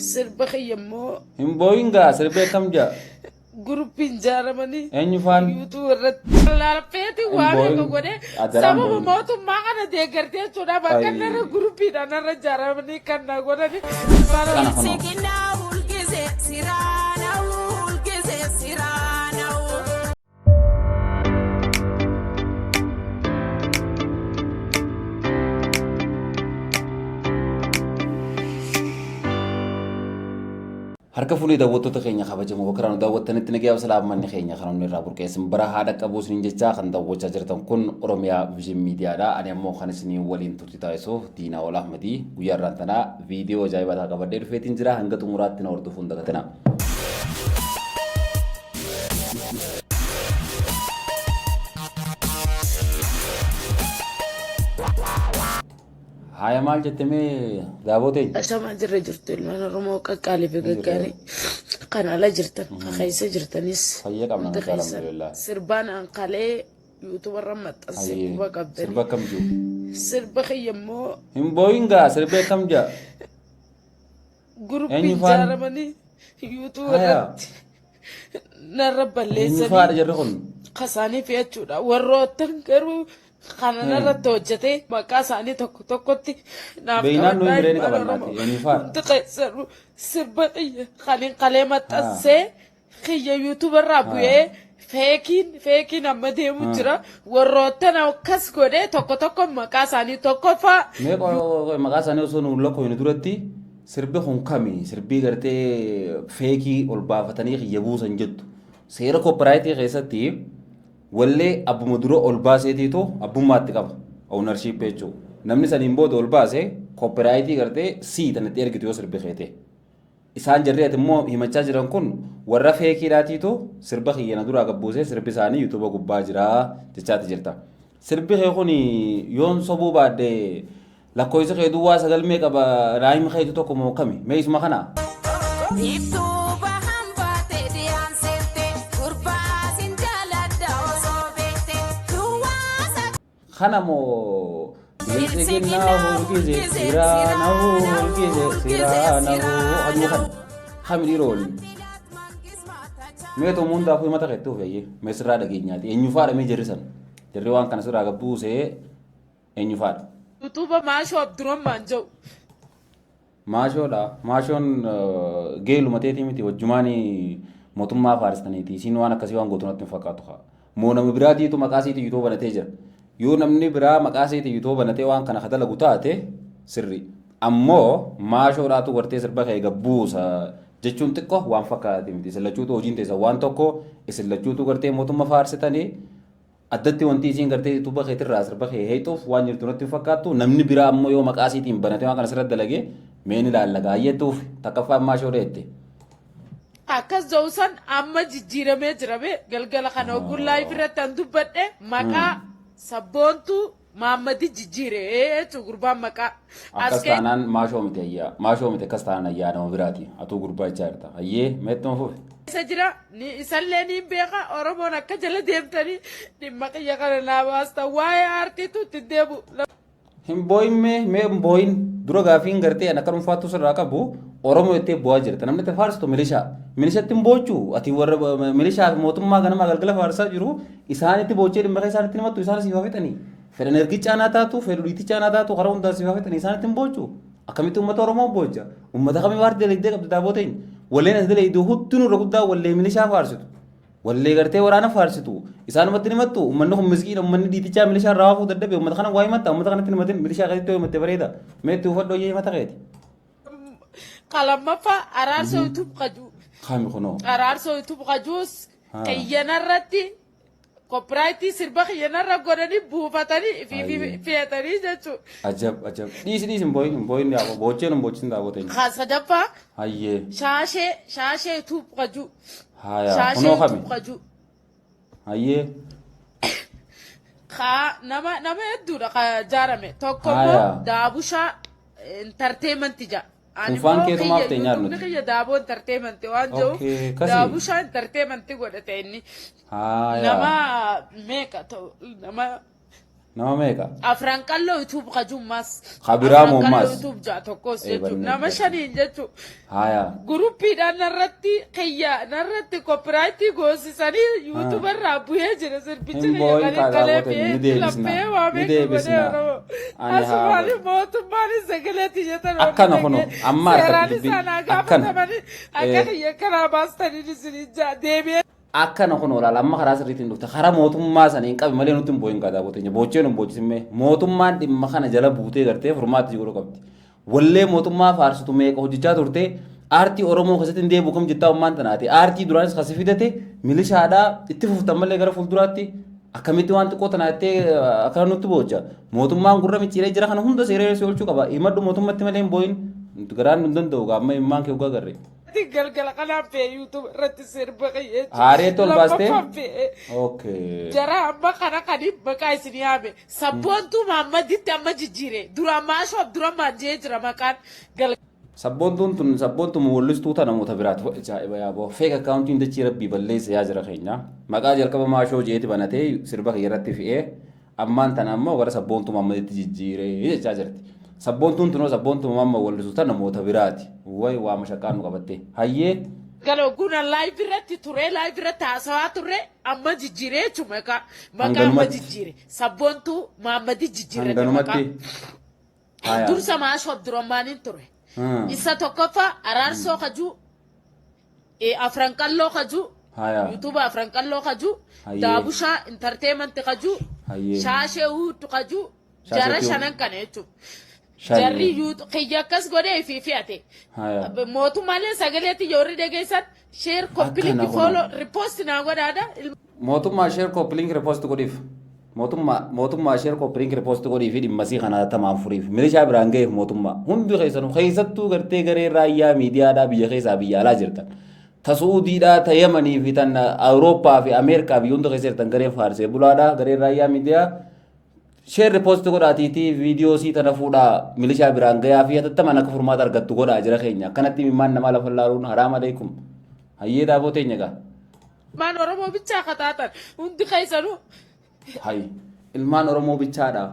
Sirba kiyya immoo Hin booyin gaa sirbee akkam ja'a? guruppiin ijaaramanii Eenyu faan? yuutuu irratti laalfeeti Hin waan booyin. meeqa godhee Adaraan sababa booyin. mootummaa kana deeggartee jechuudha bakka Ayii. narra guruppiidhaan narra ijaaramanii kan na godhani. Kana kunoo. Harka fuunee daawwattoota keenya kabajamoo bakka irraa nu daawwattanitti nagayaaf salaammanni keenya kan inni irraa burqeessin bara haadha qabuu isiniin jechaa kan daawwachaa jirtan kun Oromiyaa Vision Miidiyaadha. Ani ammoo kan isinii waliin turtii taasisu Diinaa Ol Ahmadii guyyaa irraan tanaa viidiyoo ajaa'ibaa takka qabadhee dhufeetiin jira hanga xumuraatti na hordofuun dagatina. Haaya maal jette mee daaboo teenya? Ashamaa jirra jirtu ilmaan Oromoo qaqqaalii fi gaggaarii kan ala jirtan kan keessa jirtanis Fayya qabna hundi nuti keessan alhamdulillah. sirbaan an kalee yuutubarra maxxanse Hayyee quba qabdanii sirba akkam jiru? sirba kiyya immoo Hin booyin gaa sirbi akkam jaa? Guruppiin Eenyu faan? ijaaramanii yuutuuba Haya. irratti narra Eenyu balleessanii faadha jarri kun? kasaanii fe'achuudha. Warroottan garuu kana narratti hojjetee maqaa isaanii tokko tokkotti naaf Beeynaan nuyi qabadhaa miree ni ilmaan qabannaati. Oromoo. Eenyu faadha? Hundi keessanuu sirba xiyya kan hin qalee maxxansee kiyya yuutuuba irraa bu'ee feekiin feekiin amma deemu jira. Warroottan akkas godhee tokko tokko maqaa isaanii tokkoffaa Mee maqaa isaanii osoo nuun lakkoofne duratti sirbi kun kami sirbii gartee feekii ol baafatanii kiyya buusan jettu. Seera koopiraayitii keessatti wallee abbuma dura ol baaseetiitu abbummaatti qaba. Ownership jechuudha. Namni saniin booda ol baase koopiraayitii gartee sii tanatti ergitu yoo sirbi keete. Isaan jarri ati immoo himachaa jiran kun warra feekiidhaatiitu sirba kiyya na duraa gabbuusee sirbi isaanii yuutuuba gubbaa jira jechaati jirta. Sirbi kee kun yoon sobuu baadhe lakkoofsi kee duwwaa sagal mee qaba raayim keetu tokko moo kami mee isuma kana? Biiftuu bahan baate dhiyaan seente gurbaa sin jaaladha osoo beekte duwwaa Kana moo biltsiginnaa hulgise siraana hulgise siraana aduu kana kami dhiiroo waliin. Mee too hundaafuu himata keetti ofi ayyee mee sirraa dhageenyaati eenyu faadha mee jarri san jarri waan kana sirraa gabbuusee eenyu faadha. Yuutuuba Maashoo Abdurrahmaan jedhu. Maashoodha. Maashoon geeluma teetii miti wajjumaani mootummaa faaristaniiti. Isiin waan akkasii waan gootu natti hin fakkaatu kaa. Moo nama biraatiitu maqaa isiitiin yuutuuba banatee jira. Yoo namni biraa maqaa isiitiin yuutuuba banatee waan kana ka dalagu taate sirri. Ammoo maashoodhaatu gartee sirba kee gabbuusa jechuun xiqqo waan fakkaate miti. Isin lachuutu hojiin teessan waan tokko isin lachuutu gartee mootummaa faarsitanii Addatti wanti isiin gartee tuba keetirraa sirba kee heexuuf waan jirtu natti hin fakkaattu. Namni biraa ammoo yoo maqaa isiitiin banatee waan kana sirra dalage mee ni ilaalla gaayyetuuf takkaffaa ammaa shoodha jette. Akkas jedhu san amma jijjiiramee jira bee galgala kana ogguun live irratti an dubbadhe maqaa sabboontuu Maammadi jijjiire jechuun gurbaan maqaa. As Akkas taanaan maashoo miti ayyaa. Maashoo miti akkas taanaan ayyaa nama biraati. Atuu gurbaa jechaa jirta. Ayyee meettuma fufi. Keessa jira ni isallee niin beeka Oromoon akka jala deemtanii dhimma kiyya kana naa baastan waa'ee aartiitu itti deemu. Hin boo'in mee mee hin boo'in dura gaafiin gartee an akka dhuunfaattuu sirraa qabu Oromoo jettee boo'aa jirta. Namni itti faarsitu milishaa. Milishatti hin boochu. Ati warra milishaa fi mootummaa ganamaa galgala faarsaa jiru isaanitti boochee dhimma kee isaanitti himattu isaan siif haa fixanii. Fedhan ergicha anaa taatu, fedhu dhiiticha anaa taatu karaa hundaan siif haa fixanii isaanitti hin boochu. Akkamitti uummata Oromoo boocha? Uummata kamii waardi dalagdee qabdi daaboo teenya? Walleen as dalagdu huddinuu irra guddaa wallee milishaa faarsitu. Wallee gartee waraana faarsitu. Isaanumatti ni himattu. Uummanni kun miskiina uummanni dhiitichaa milishaa irraa hafuu dadhabe uummata kana waa himatta uummata kanatti hin himatin milishaa keessatti yoo himatte bareeda. Mee itti uffadhu hoyyee himata keeti. Ka lammaffaa araarsoo YouTube qajuu. Kami kunoo. Araarsoo YouTube qajuus kiyyanarratti Copyright sirba kiyya narra godhanii buufatanii fi fi Ayyee. fe'atanii jechuudha. Ajab ajab. Dhiisi dhiisi hin boo'in hin boo'in yaa boocheen hin boochisin daaboo teenya. Ka sadaffaa Hayyee. shaashee shaashee tuub qajuu. Haya Shaashee kunoo kami. tuub qajuu. Hayyee. Ka nama nama hedduudha ka jaarame. Tokko immoo Haya. daabushaa entertainment ja'a. Ani Kunfaan immoo keetumaaf kiyya ta'e nyaadhu yuutuubni nuti. kiyya daaboo entertainment waan jiruuf Okay, kasi. daabushaa entertainment godhate inni. Haaya. Nama meeqa ta'u nama Nama meeqa? Afran Qalloo YouTube kajummaas. Ka biraa Afran moo Qalloo ammaas? YouTube ja'a tokkos Ee, jechuudha. bannee Nama jirti. shaniin jechuudha. Haya. Guruppiidhaan narratti kiyya narratti copyright goosisanii YouTube irraa bu'ee jira sirbichi Hin kiyya boo'in kan kaa kalee daawwatan ni fe'ee deebisna. laphee waa Ni meeqa godhee deebisna. Oromoo. Ani haa Asumaan mootummaanis sagalee tiyyatan Akkana kunoo amma harkatti seeraan dubbii isaan haa akkana. gaafatamanii akka Eh. kiyya kanaa baastaniin isin deebi'ee. Akkana kunoo laala amma karaa sirriitiin dhufte karaa mootummaa sana hin qabi malee nutti hin boo'in kaa daawwatee boochee nu hin boochisnee mootummaan dhimma kana jala buutee gartee furmaatti godhuu qabdi. Wallee mootummaa faarsitu meeqa hojjechaa turte aartii Oromoo keessatti hin deebi'u kam jettaa ummaan tanaati aartii duraanis kasi fidate milishaadhaa itti fuftan malee gara fuulduraatti akkamitti waan xiqqoo tana jettee akkana nutti boocha mootummaan gurra micciiree jira kana hunda seeree si oolchuu qaba himadhu mootummatti malee hin boo'in garaan nu hin danda'u gaamma immaan kee hoggaa garre. Galgala kanaan fe'e YouTube irratti sirba kiyya jechuudha. Haareetti ol baastee? Lammaffaan fe'e. Okay. Jara amma kana kan maqaa isin yaame. Sabboontuu Maammaditti amma jijjiire. Duraan Maashoo Abdurrahmaan jee jira maqaan. Sabboontuun tun sabboontuu wallistuu tana namoota biraati. Ajaa'iba yaa boo. Fake accountiin dachii rabbii balleessa yaa jira keenya. Maqaa jalqaba Maashoo jeeti banatee sirba kiyya irratti fe'ee ammaan tana ammoo gara sabboontuu Maammaditti jijjiiree jechaa jirti. Sabboontuun tunoo sabboontuu Maamma wallistu tana namoota biraati. Wayi waa mashaqqaan nu qabatte. Hayyee. Galogguun live irratti ture, live irratti haasawaa turre, amma jijjiiree jechuudha maqaa. Maqaa amma Hanganumatti. jijjiire. Sabboontuu Maammadi jijjiirrate maqaa. Hanganumatti. Haya. Dursa Maashoo Abdurrahmaaniin ture. Isa tokkoffaa Araarsoo Kajuu, Afran Qalloo Kajuu, Haya. YouTube Afran Qalloo Kajuu, Hayyee. Daabushaa Entertainment Kajuu, Hayyee. Shaashee Huuttu Kajuu, Shaashee jara Tiyuu. shanan kana jechuudha. Shani. Jarri yuutu kiyya akkas godhee fi fe'ate. Haya. Mootummaalee sagaleetti yoorri dhageessan share copy link Akkana kunoo. follow repost naa godhaadha. Mootummaa share copy link repost godhiif. Mootummaa share copy link repost godhii fi dhimmasii kana tamaan furiif. Milishaa biraan ga'eef mootummaa. Hundi keessanuu keessattuu gartee garee raayyaa miidiyaadhaa biyya keessaa biyya alaa jirtan. Ta Suudiidhaa, ta Yemanii fi tan Awurooppaa fi Ameerikaa biyya hunda keessa jirtan gareen faarsee bulaadhaa gareen raayyaa miidiyaa. Share repost godhaatiitii viidiyoo sii tana fuudhaa milishaa biraan gayaa fi hatattamaan akka furmaata argattu godhaa jira keenya. Akkanatti imimmaan namaa lafa laaluun haraam aleekum. Hayyee daaboo teenya gaa. Ilmaan Oromoo bichaa kataatan hundi keessanuu. Hay ilmaan Oromoo bichaadha.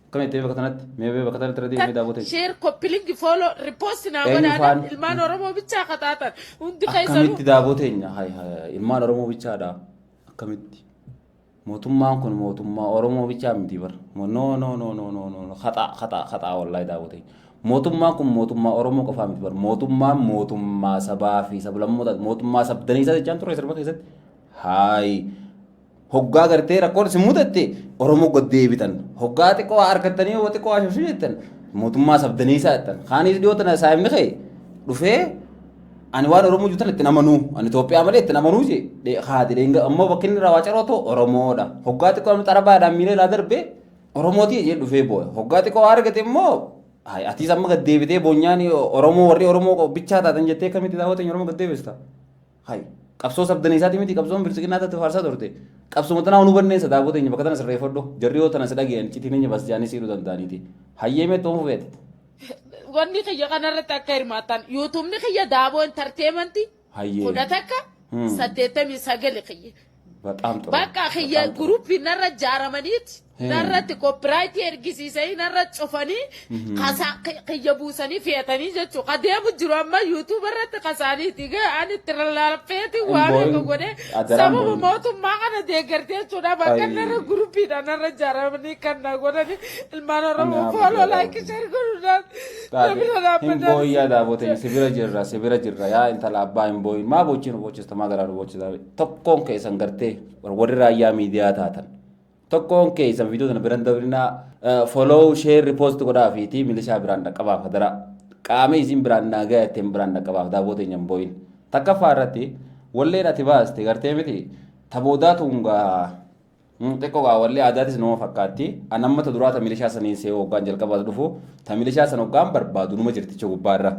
Akkamitti bakka tanatti mee bakka tanatti irra deemee daaboo teenya. Share copy link follow repost naa Eenyu godhaadha. faan? Ilmaan Oromoo bichaa kataatan hundi keessanuu. Akkamitti daaboo teenya? Hay hay ilmaan Oromoo bichaadha. Akkamitti? Mootummaan kun mootummaa Oromoo bichaa miti bar. No no no no no no haxaa haxaa haxaa wallahi daaboo teenya. Mootummaan kun mootummaa Oromoo qofaa miti bar. Mootummaan mootummaa sabaa fi sablammoota mootummaa sabdaniisaa jechaan ture sirba keessatti. Hayi hoggaa gartee rakkoon isin mudatte Oromoo gad deebitan. Hoggaa xiqqoo harkattanii yoo xiqqoo ashashuu jettan mootummaa sabdaniisaa jettan. Kaanis dhiyoo tana saayimni ka'e dhufee ani waan Oromoo jiru tana ittiin amanuu ani Itoophiyaa malee ittiin amanuu je haati dheenga ammoo bakki inni irraa waa caroo ta'u Oromoodha. Hoggaa xiqqoo namni xarabaadhaan miila ilaa darbee Oromootii jee dhufee boo'a. Hoggaa xiqqoo waa argate immoo atiis amma gad deebitee boonyaan Oromoo warri Oromoo bichaa taatan jettee akkamitti daawwatan Oromoo gad deebista. Hay qabsoo sabdaneessaati miti qabsoon bilchiginaa taate faarsaa turte. Qabsoo tanaa nu banneen daaboo teenya bakka tana sirreeffadhu. Jarri yoo tana si dhaga'an citiin eenyu bas jaanii siidhuu danda'aniiti. Hayyee mee toon fufeete. Wanni kiyya kanarratti akka hirmaatan yuutuubni kiyya Daaboo Entertainment Hayyee. 11 89 kiyya. Bexaam xiru. Bakka kiyya Bexaam xiru. guruppii narra jaaramaniiti narratti copyright ergisiisanii narra cufanii kasaa kiyya buusanii fe'atanii jechuudha. Ka deemu jiru amma YouTube irratti kasaaniiti. Ani itti lallaaffeeti Hin waan boo'in. eega godhee Adaraan sababa boo'in. mootummaa kana deeggartee jechuudha. Bakka Ay. narra guruppiidhaan narra jaaramanii kan na godhani ilmaan Oromoo Ani follow abdii like share godhuudhaan Taate namni hin dhaabbataan boo'in yaa daaboo teenya si bira jirra si bira jirra yaa intala abbaa hin boo'in maa boochii nu boochista maa garaa nu boochista tokkoon keessan gartee warri raayyaa miidiyaa taatan tokkoon keessan viidiyoo sana biran dabrinaa follow share repost godhaa fiitii milishaa biraan dhaqqabaaf hadara qaama isin biraan naa gaya ittiin biraan dhaqqabaaf daaboo teenya hin boo'in takkaffaa irratti walleen ati baaste gartee miti taboodaa tungaa xiqqoo gaa wallee aadaatis nama fakkaatti. An amma ta duraa ta milishaa saniin see hoggaan jalqabaas dhufu ta milishaa san hoggaan barbaadu numa jirticha gubbaarra.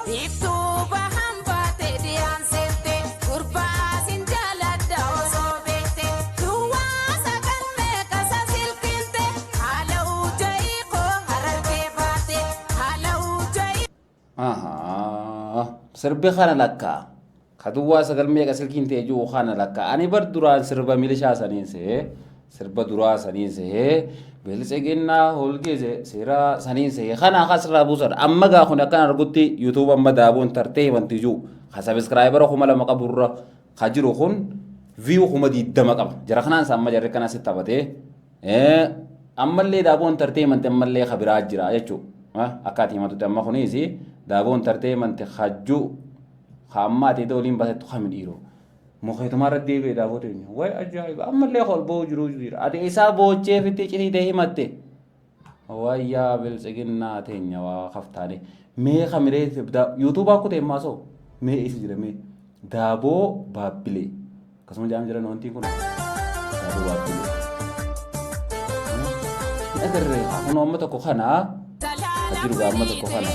Biiftuu bahan baate dhiyaan seente gurbaa sin jaaladha osoo beekte duwwaa sagal meeqa sa silkiinte haala uja'ii koo harargee baate haala uja'ii. Ahaa. Sirbi kana lakkaa. Ka duwwaa sagal meeqa silkiin ta'e jiru kana lakkaa. Ani bar duraan sirba milishaa saniin see. Sirba duraa saniin sehee biltsiginnaa hulgise siraa saniin sehee kana kasirraa buusan. Amma gaa kun akkan argutti YouTube amma daaboon tartee himanti jiru. Ka subscriber 2000 qaburra ka jiru kun view 20,000 qaba. Jara kanaan isa amma jarri kana si taphatee ammallee daaboon tartee himanti ammallee ka biraa jira jechuudha. Akka ati himatutti amma kunis daaboon tartee himanti hajju ka amma ati waliin basettu kami dhiiroo. Mukeetumaa irra deebi'ee daaboo teenya. Way ajaa'iba! Ammallee ol ba'uu jiru jira. Ati isaa boochee fitti citiitee himatte. Wayyaa biltsiginnaa teenya waa kaftaane. Mee kamiree yuutuubaa kutee maasoo mee isa jira mee daaboo baabbilee. Akkasuma jaam jira wanti kun daaboo baabbilee. Hin agarree kun amma tokko kana jiru amma tokko kana.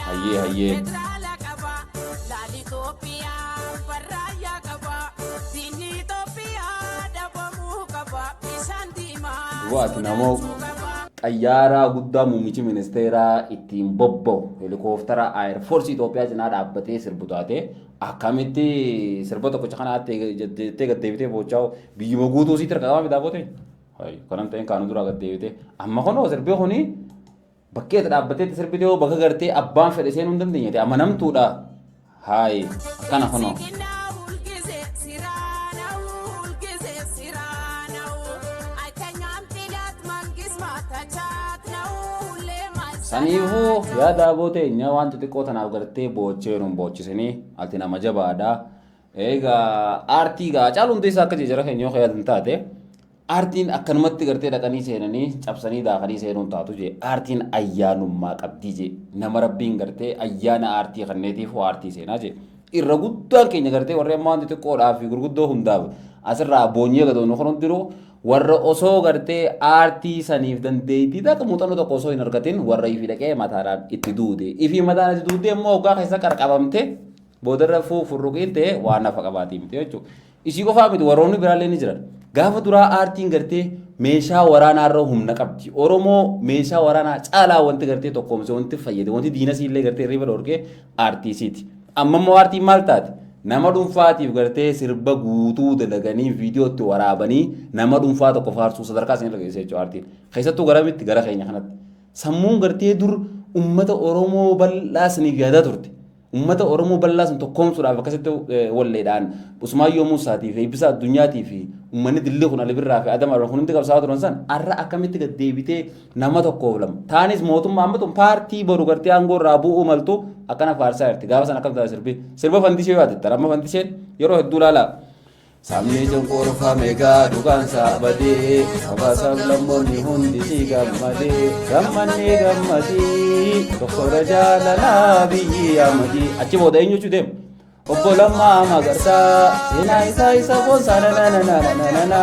Hayyee hayyee. Du'a ati namoo xayyaaraa guddaa muummichi ministeeraa ittiin bobba'u helikooftara Air Force Itoophiyaa cinaa dhaabbatee sirbu taate akkamitti sirba tokkicha kana jettee gad deebitee boochaa biyyuma guutuu sitti harka qabaa bitaa boote? Kanan ta'in kaanu duraa gad deebitee amma kunoo sirbi kuni bakkee itti dhaabbateetti sirbitee hoo bakka gartee abbaan fedhe seenuu hin dandeenye amanamtuudha. Hayi akkana kunoo. Saniifuu yaa daaboo teenya waan xixiqqoo tanaaf gartee boochee nun boochisanii ati nama jabaadha. Egaa aartii gaa Hacaaluu Hundeessaa akka jara keenya yoo yaadan taate aartiin akkanumatti gartee dhaqanii seenanii cabsanii daakanii seenuun taatu jee aartiin ayyaanummaa qabdii jee nama rabbiin gartee ayyaana aartii kanneetiif aartii seenaa jee irra guddaan keenya gartee warri amma waan xixiqqoodhaa fi gurguddoo hundaaf asirraa boonyee gadoonu kun hundinuu warra osoo gartee aartii saniif dandeettii takka muuxannoo tokko osoo hin argatin warra ifii dhaqee mataadhaan itti duude ifii mataan itti duude immoo hoggaa keessa qarqabamte boodarra furruqiin ta'e waan nafa qabaatii miti jechuudha. Isii qofaa miti warroonni biraallee ni jiran. Gaafa duraa aartiin gartee meeshaa waraanaa irra humna qabdi. Oromoo meeshaa waraanaa caalaa wanti gartee tokkoomse wanti fayyade wanti diina siillee gartee riba dhorkee aartii isiiti. Amma immoo aartiin maal taate? Nama dhuunfaatiif gartee sirba guutuu dalaganii viidiyootti waraabanii nama dhuunfaa tokko faarsuu sadarkaa isin irra geesse jechuudha aartiin. Keessattuu garamitti gara keenya kanatti. Sammuun gartee dur uummata Oromoo bal'aa isiniif yaadaa turte. Uummata Oromoo bal'aa sun tokkoomsuudhaaf akkasitti walleedhaan Usmaayyoo Muusaatii fi Eebbisaa Addunyaatii fi uummanni Dillii kun Ali Birraa fi Adam Arban kun hundi qabsaa'aa turan san har'a akkamitti gad deebitee nama tokkoof lama. Taanis mootummaa amma tun paartii boru gartee aangoo irraa bu'uu maltu akkana faarsaa jirti. Gaafa san akkam ta'a sirbi. Sirba fandishee yoo yaadatta amma fandisheen yeroo hedduu ilaalaa. Sabni cunqurfame gaa dhugaansaa badee saba sablammoonni hundi si gammadee gammannee gammadii doktora jaalalaa biyyi amadii achi booda eenyu jechuu deema. Obbo Lammaa Magarsaa seenaa isaa isa boonsaa na na na na na na na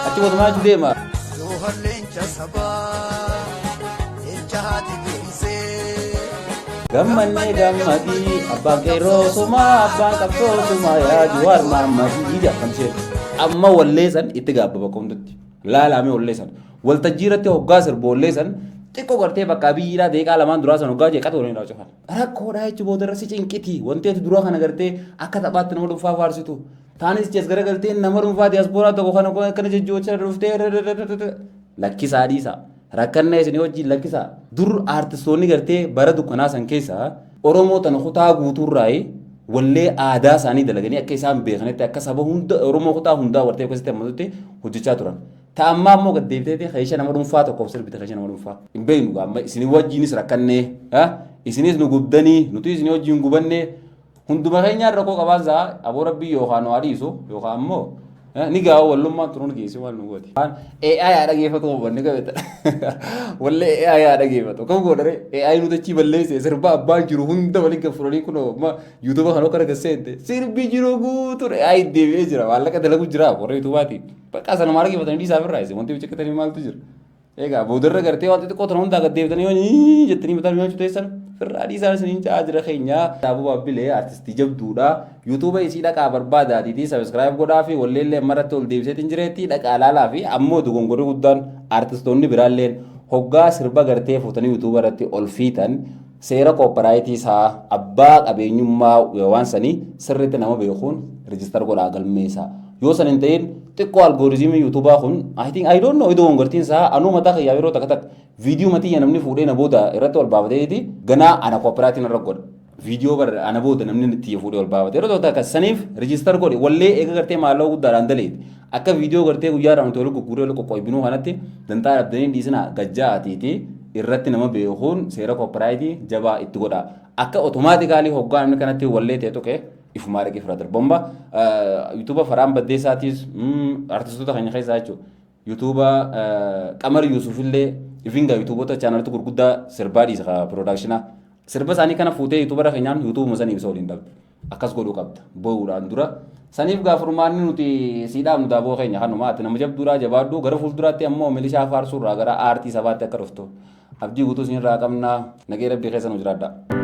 achi booda maal jechuu deema. Joohar leenca sabaa, leenca haati deemsee. Gammannee gammadii abbaan qeerroo sumaa abbaan qabsoo sumaa yaa Jawaar Mahammadii ija kan isheen amma walleessan itti gaabba bakka hundatti laalaamee walleessan waltajjii irratti hoggaa sirbu walleessan xiqqoo gartee bakka abiyyiidhaa deeqaa lamaan duraa san hoggaa jee qatu waliin cufan rakkoodhaa jechuun boodarra si cinqiti wanti ati duraa kana gartee akka taphaatti nama dhuunfaa faarsitu taanis jees garagaltee nama dhuunfaa diyaaspooraa tokko kana akkana jejjoocha dhuftee lakkisaa dhiisaa. Rakkanna isinii wajjin lakkisaa. Dur aartistoonni gartee bara dukkanaa san keessa Oromoo tana kutaa guutuurraayi wallee aadaa isaanii dalaganii akka isaan beekanitti akka saba hunda Oromoo kutaa hundaa gartee akkasitti hammatutti hojjechaa turan. Ta ammaa immoo gad deebiteeti keessa nama dhuunfaa tokkoof sirbite keessa nama dhuunfaa. Hin beeknu gaa amma isinii wajjinis rakkannee isinis nu gubdanii nuti isinii wajjin gubannee Hunduma keenyaan rakkoo qabaansaa aboo rabbii yookaan nu haa dhiisu yookaan ammoo ni ga'a wallummaan turuun geessi waan nu gooti. AI haa dhageeffatu wanni qabeta. Wallee AI haa dhageeffatu. Kam godhare AI nu dachii balleesse sirba abbaan jiru hunda waliin kan furanii kunoo amma yuutuuba kan akka gasseente sirbi jiru guutuun AI deebi'ee jira maallaqa dalagu jira warra yuutuubaati. Bakka sana maal dhageeffatanii dhiisaa firraa isin wanti bichiqqatanii maaltu jira. Egaa boodarra gartee waan xixiqqoo tana hundaa gad deebitanii yoo nii jettanii mataa nyaachuu teessan firraa dhiisaa isiniin ca'aa jira keenya. Daaboo Baabbilee artistii jabduudha. Yuutuuba isii dhaqaa barbaadaatiitii sabiskiraayib godhaa fi walleellee ammarratti ol deebiseetiin jireetti dhaqaa ilaalaa fi ammoo dogongorri guddaan artistoonni biraalleen hoggaa sirba gartee fuutanii yuutuuba irratti ol fiitan Seera copyright isaa, abbaa qabeenyummaa waan sanii sirriitti nama beekuun register godhaa, galmeessaa. Yoo san hin ta'in, xiqqoo algorithm YouTubaa kun, I think, I don't know, idoo gongartiin isaa anuu mataa kiyyaa yeroo takka takka viidiyoo matiyya namni fuudhee na booda irratti ol baafateeti ganaa ana copyrightiin irra godha. Viidiyoo bar ana booda namni itti fuudhee ol baafate yeroo tokko takka saniif register godhe. Wallee eega gartee maallaqa guddaadhaan daleeti. Akka viidiyoo gartee guyyaadhaan nuti wal gurguree wal qoqqoybinuu kanatti dantaa dhabdanii dhiisina gajjaa'atiiti irratti nama beekuun seera copyright jabaa itti godha. Akka automatically hoggaa namni kanatti wallee ta'e tuqe ifumaa dhaqee fira darbomba. YouTuba Faraan Baddeessaatiis artistoota keenya keessaa jechuudha. YouTuba Qamar Yuusuf illee ifingaa YouTuboota channelota gurguddaa sirbaa dhiisa, production sirba isaanii kana fuutee YouTubara keenyaan YouTubuma sanii ibsa waliin dhabde. Akkas godhuu qabda bo'uudhaan dura. Saniif gaafurmaanni nuti siidhaaf nu daaboo keenya kanuma. Ati nama jabduudhaa, jabaadhu. Gara fuulduraatti ammoo milishaa faarsuurraa gara aartii sabaatti akka dhuftu abdii guutuu isinirraa qabnaa. Nagee rabbii keessa nu jiraadha.